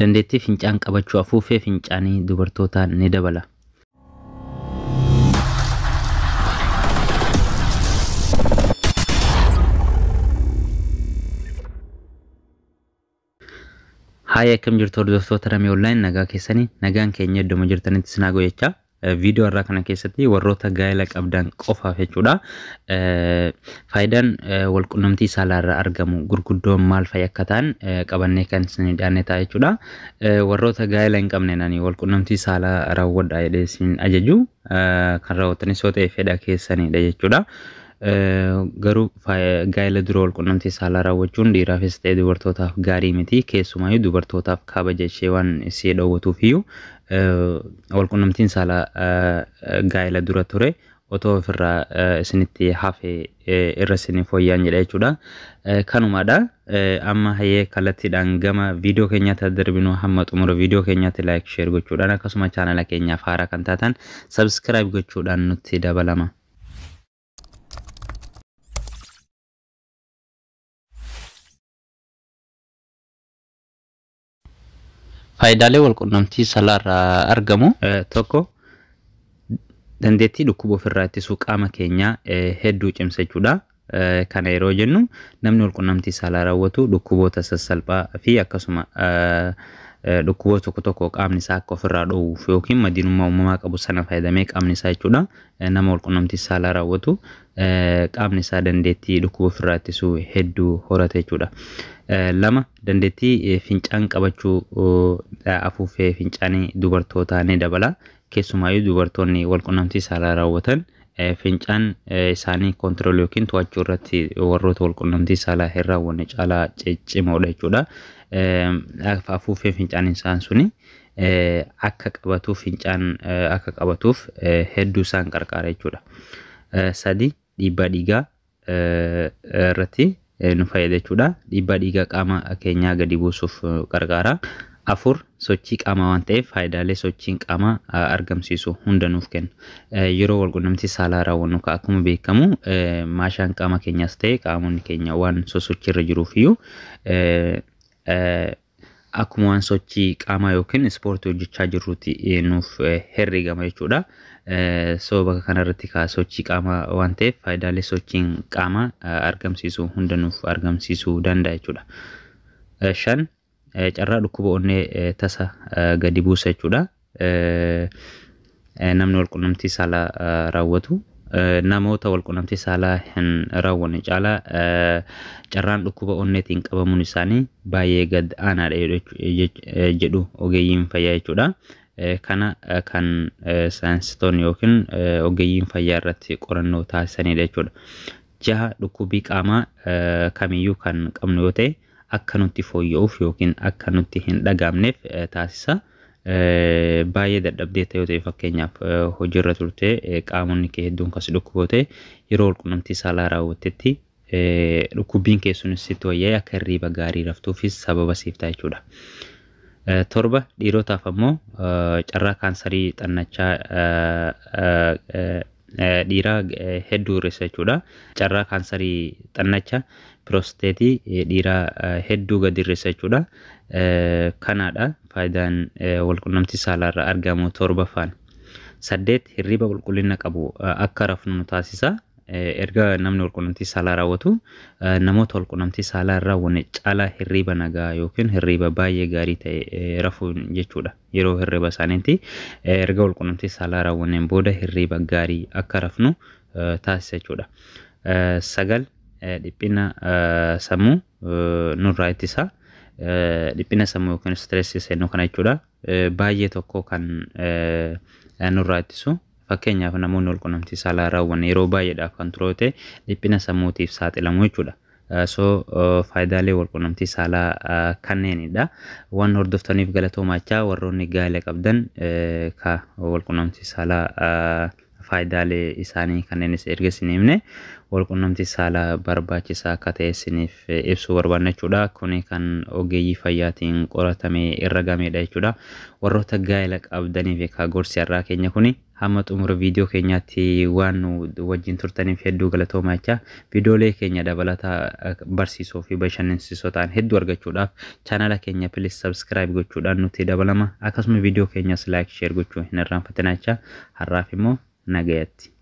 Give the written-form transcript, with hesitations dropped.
Dandeettii fincaan qabachuu afuuffee fincaanii dubartootaa ni dabala. Haaya, akkam jirtu hordoftoota Ramee Online? Nagaa keessanii? Nagaan keenya iddoo jirtanitti isin haa ga'u jechaa. Viidiyoo har'aa kana keessatti warroota gaa'ela qabdan qofaaf jechuudha. Faayidaan walqunnamtii saalaa irraa argamu gurguddoon maal fa'i akka ta'an qabannee kan isin dhiyaanne ta'a jechuudha. Warroota gaa'ela hin qabne nani walqunnamtii saalaa raawwadhaa jedhee isin ajaju, kan raawwattanis yoo ta'e fedha keessanidha jechuudha. Garuu gaa'ela dura walqunnamtii saalaa raawwachuun dhiiraafis ta'e dubartootaaf gaarii miti. Keessumaayyuu dubartootaaf kabaja ishee waan ishee dhoowwatuuf iyyuu walqunnamtiin saalaa gaa'ela dura ture otoo ofirraa isinitti hafe irra isinii fooyya'an jedha jechuudha. Kanumadha. Amma hayyee kallattiidhaan gama viidiyoo keenyaatti darbinu. Hamma xumura viidiyoo keenyaatti like, share gochuudhaan, akkasuma chaanala keenyaaf haaraa kan taatan subscribe gochuudhaan nutti dabalama. Faayidaalee walqunnamtii saalaarraa argamu tokko, dandeettii dhukkuba ofirraa ittisuu qaama keenyaa hedduu cimsa jechuudha. Kana yeroo jennu, namni walqunnamtii saalaa raawwatu dhukkuboota sassalphaa fi akkasuma dhukkuboota tokko tokko qaamni isaa akka ofirraa dhoowwuuf yookiin madiinummaa uumamaa qabu sana fayyadamee qaamni isaa jechuudha. Nama walqunnamtii saalaa raawwatu qaamni isaa dandeettii dhukkuba ofirraa ittisuu hedduu horata jechuudha. Lama, dandeettii fincaan qabachuu afuuffee fincaanii dubartootaa ni dabala. Keessumaayyuu dubartoonni walqunnamtii saalaa raawwatan fincaan isaanii control yookiin to'achuu irratti warroota walqunnamtii saalaa hin raawwanne caalaa ciccimoodha jechuudha. Afuuffee fincaanii isaan suni akka qabatuuf, fincaan akka qabatuuf hedduu isaan qarqaara jechuudha. Sadi, dhiibbaa dhiigaa irratti nu fayyada jechuudha. Dhiibbaa dhiigaa qaama keenyaa gadi buusuuf gargaara. Afur, sochii qaamaa waan ta'eef faayidaalee sochiin qaamaa argamsiisu hunda nuuf kenna. Yeroo walqunnamtii saalaa raawwannu akkuma beekamu maashaan qaama keenyaas ta'e qaamonni keenya waan sosochiirra jiruuf iyyuu akkuma waan sochii qaamaa yookiin ispoortii hojjechaa jirruutti nuuf herregama jechuudha. So bakka kanarratti sochii qaamaa waan ta'eef faayidaalee sochiin qaamaa argamsiisu hunda nuuf argamsiisuu danda'a jechuudha. Shan, carraa dhukkuba onnee tasa gadi buusa jechuudha. Namni walqunnamtii saalaa raawwatu namoota walqunnamtii saalaa hin raawwanne caalaa carraan dhukkuba onneetiin qabamuun isaanii baay'ee gad aanaadha jedhu ogeeyyiin fayyaa jechuudha. Kana kan saayinsistoonni yookiin ogeeyyiin fayyaa irratti qorannoo taasisanidha jechuudha. Jaha, dhukkubii qaamaa kamiyyuu kan qabnu yoo ta'e akka nutti fooyya'uuf yookiin akka nutti hin dhagaamneef taasisa. Baay'ee dadhabdee yoo ta'e, fakkeenyaaf hojiirra turte, qaamonni kee hedduun kan si dhukkubu ta'e, yeroo walqunnamtii saalaa raawwattetti dhukkubbiin kee sunis sitti wayyaa'ee akka hirriiba gaarii raftuufis sababa siif ta'a jechuudha. Torba, dhiirotaaf ammoo carraa kaansarii xannachaa dhiiraa hedduu hir'isa jechuudha. Carraa kaansarii xannacha piroosteetii dhiiraa hedduu gadi hir'isa jechuudha. Kanaadha faayidaan walqunnamtii saalaarraa argamu torbaffaan. Saddeet, hirriiba qulqullina qabu akka rafnu nu taasisa. Erga namni walqunnamtii saalaa raawwatu namoota walqunnamtii saalaa hin raawwanne caalaa hirriiba nagaa yookiin hirriiba baay'ee gaarii ta'e rafuun jechuudha. Yeroo hirriiba isaaniitti erga walqunnamtii saalaa raawwanneen booda hirriiba gaarii akka rafnu taasisa jechuudha. Sagal, dhiphina sammuu nurraa ittisa. Dhiphina sammuu yookiin stress seenuu kana jechuudha. Baay'ee tokko kan nurraa ittisu. Fakkeenyaaf, namoonni walqunnamtii saalaa raawwanne yeroo baay'eedhaaf kan ture ta'e dhiphina sammuutiif saaxilamu jechuudha. So faayidaalee walqunnamtii saalaa kanneenidha. Waan hordoftaniif galatoomaachaa, warroonni gaa'ela qabdan ka walqunnamtii saalaa faayidaalee isaanii kanneenis erga isin himne, walqunnamtii saalaa barbaachisaa akka ta'e isiniif ibsuu barbaanna jechuudha. Kuni kan ogeeyyii fayyaatiin qoratamee irra gameedha jechuudha. Warroota gaa'ela qabdaniif ka gorsi har'aa keenya kuni Hamma xumura viidiyoo keenyaatti waan nu wajjin turtaniif hedduu galatoomaa jecha. Viidiyoolee keenya dabalataa barsiisoo fi bashannansiisoo ta'an hedduu argachuudhaaf chaanala keenya please subscribe gochuudhaan nutti dabalama. Akkasuma viidiyoo keenyas like, share gochuu hin irraanfatinaa jecha. Har'aaf immoo nagayatti.